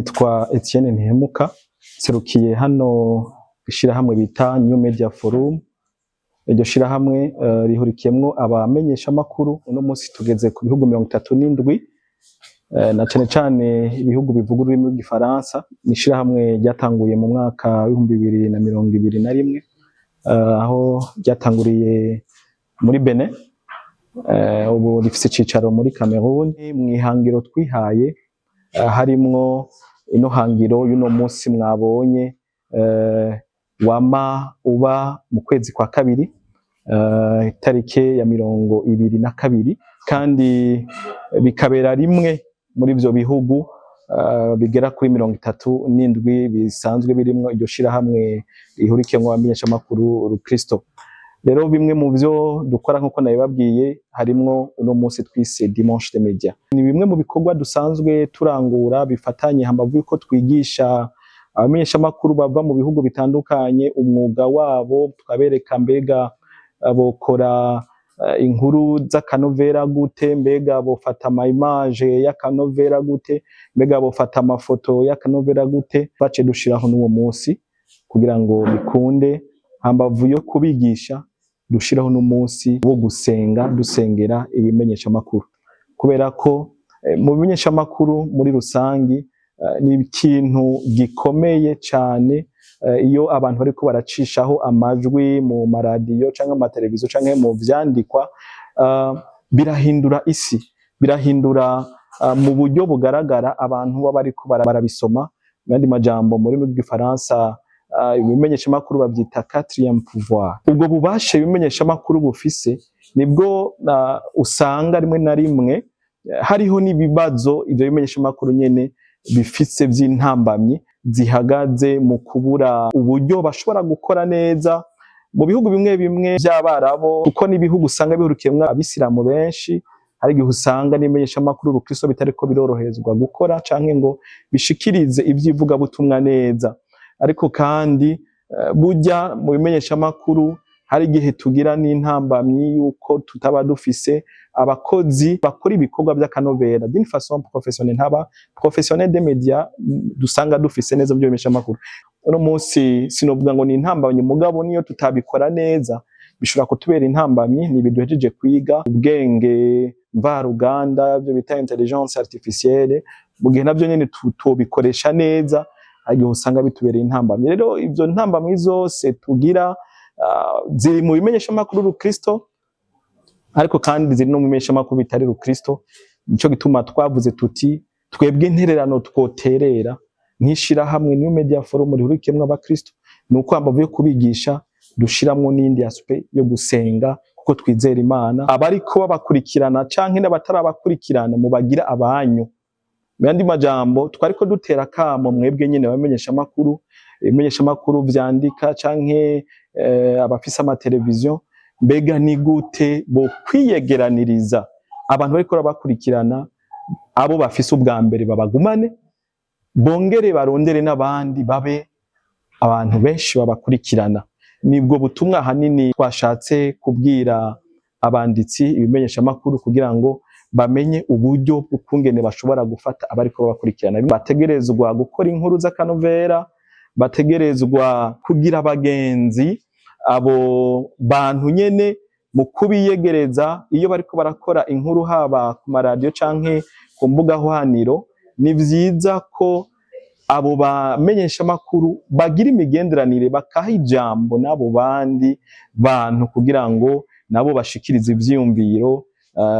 Nitwa Etienne Ntihemuka, nserukiye hano ishirahamwe bita New Media Forum. Iryo shirahamwe rihurikiyemwo abamenyeshamakuru. Uno munsi tugeze ku bihugu 37, na cane cane ibihugu bivuga ururimi rw'igifaransa. Ni ishirahamwe ryatanguye mu mwaka w'2021, aho ryatanguriye muri Benin, ubu rifise icicaro muri Cameroon. Mw'ihangiro twihaye harimwo ino hangiro y'uno munsi mwabonye, wama uba mu kwezi kwa kabiri, itarike ya 22, kandi bikabera rimwe muri ivyo bihugu bigera kuri 37 bisanzwe birimwo iryo shirahamwe rihurikiyemwo abamenyeshamakuru rukristo. Rero bimwe mu vyo dukora, nk'uko nabibabwiye, harimwo uno munsi twise Dimanche des Médias. Ni bimwe mu bikorwa dusanzwe turangura bifatanye, hambavu yuko twigisha abamenyeshamakuru bava mu bihugu bitandukanye umwuga wabo, tukabereka mbega bokora inkuru z'akanovera gute, mbega bofata ama image y'akanovera gute, mbega bofata amafoto y'akanovera gute. Twaciye dushiraho n'uwo munsi kugira ngo bikunde, hambavu yo kubigisha dushiraho n'umunsi wo gusenga, dusengera ibimenyeshamakuru, kubera ko mu bimenyeshamakuru muri rusangi ni ikintu gikomeye cane. Iyo abantu bariko baracishaho amajwi mu maradiyo canke mu mateleviziyo canke mu vyandikwa, birahindura isi, birahindura mu buryo bugaragara abantu baba bariko barabisoma. Mu yandi majambo, mu rurimi rw'igifaransa, ibimenyeshamakuru bavyita quatrième pouvoir. Ubwo bubasha ibimenyeshamakuru bufise nibwo usanga rimwe na rimwe hariho n'ibibazo ivyo bimenyeshamakuru nyene bifise vy'intambamyi zihagaze mu kubura uburyo bashobora gukora neza mu bihugu bimwe bimwe vy'Abarabu, kuko n'ibihugu usanga bihurikiyemwo abisilamu benshi. Hari igihe usanga n'imenyeshamakuru rukristo bitariko biroroherezwa gukora canke ngo bishikirize ivy'ivugabutumwa neza. Ariko kandi burya mu bimenyeshamakuru hari igihe tugira n'intambamyi yuko tutaba dufise abakozi bakora ibikorwa vy'akanovera d'une façon professionnelle, ntaba professionnel des médias dusanga dufise neza mu bimenyeshamakuru. Uno munsi sinovuga ngo ni intambamyi, mugabo niyo tutabikora neza bishobora kutubera intambamyi. Ni ibiduhejeje kwiga ubwenge mvaruganda, byo bita intelligence artificielle. Mu gihe navyo nyene tutobikoresha neza, hari igihe usanga bitubereye intambamyi. Rero ivyo ntambamyi zose tugira ziri mu bimenyeshamakuru rukristo, ariko kandi ziri no mu bimenyeshamakuru bitari rukristo. Nico gituma twavuze tuti twebwe intererano twoterera nk'ishirahamwe New Media Forum rihurikiyemwo abakristo ni uko hambavu yo kubigisha dushiramwo n'indi aspect yo gusenga, kuko twizera Imana. Abariko babakurikirana canke n'abatarabakurikirana, mubagira abanyu. Mu yandi majambo, twariko dutera akamo mwebwe nyene abamenyeshamakuru, ibimenyeshamakuru vyandika canke abafise amateleviziyo, mbega ni gute bo kwiyegeraniriza abantu bariko bakurikirana, abo bafise ubwa mbere babagumane, bongere barondere n'abandi, babe abantu benshi babakurikirana. Nibwo butumwa hanini twashatse kubwira abanditsi, ibimenyeshamakuru, kugira ngo bamenye uburyo bw'ukungene bashobora gufata abariko babakurikirana. Bategerezwa gukora inkuru z'akanovera, bategerezwa kugira abagenzi abo bantu nyene mu kubiyegereza iyo bariko barakora inkuru, haba ku maradiyo canke ku mbuga hwaniro. Ni vyiza ko abo bamenyeshamakuru bagira imigenderanire, bakaha ijambo n'abo bandi bantu kugira ngo nabo bashikirize ivyiyumviro,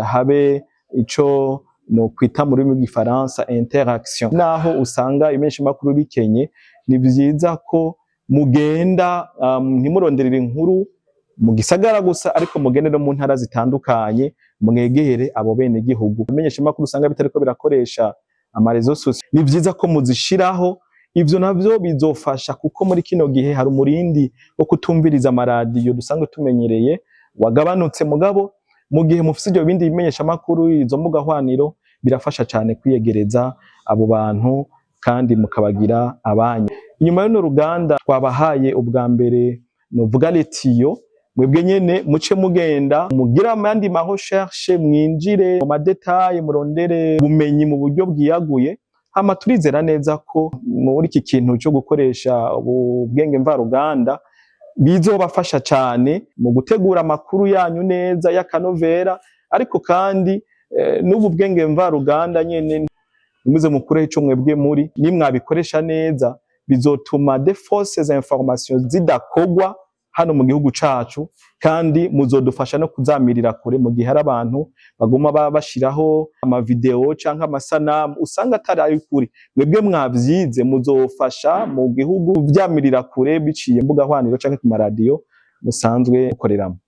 habe ico no kwita mu rurimi rw'igifaransa interaction. Naho usanga ibimenyeshamakuru bikenye, ni vyiza ko mugenda, ntimuronderere inkuru mu gisagara gusa, ariko mugende no mu ntara zitandukanye, mwegere abo bene gihugu. Ibimenyeshamakuru usanga bitariko birakoresha ama réseaux sociaux, ni vyiza ko muzishiraho. Ivyo navyo bizofasha, kuko muri kino gihe hari umurindi wo kutumviriza amaradiyo dusanzwe tumenyereye wagabanutse. Mugabo mu gihe mufise ivyo bindi bimenyeshamakuru, izo mbuga hwaniro, birafasha cane kwiyegereza abo bantu kandi mukabagira abanyu. Inyuma y'uno ruganda twabahaye ubwa mbere, novuga letiyo, mwebwe nyene muce mugenda mugire amandi ma recherche, mwinjire mu ma détails, murondere ubumenyi mu buryo bwiyaguye. Hama turizera neza ko muri iki kintu cyo gukoresha ubwenge mvaruganda bizobafasha cane mu gutegura amakuru yanyu neza y'akanovera. Ariko kandi n'ubu bwenge mvaruganda nyene, nimuze mukureho ico mwebwe muri nimwabikoresha neza, bizotuma des fausses informations zidakogwa hano mu gihugu cacu, kandi muzodufasha no kuzamirira kure mu gihe hari abantu baguma bashiraho amavideo canke amasanamu usanga atari ay'ukuri. Mwebwe mwavyize muzofasha mu gihugu vyamirira kure biciye mbuga hwaniro canke ku maradiyo musanzwe mukoreramo.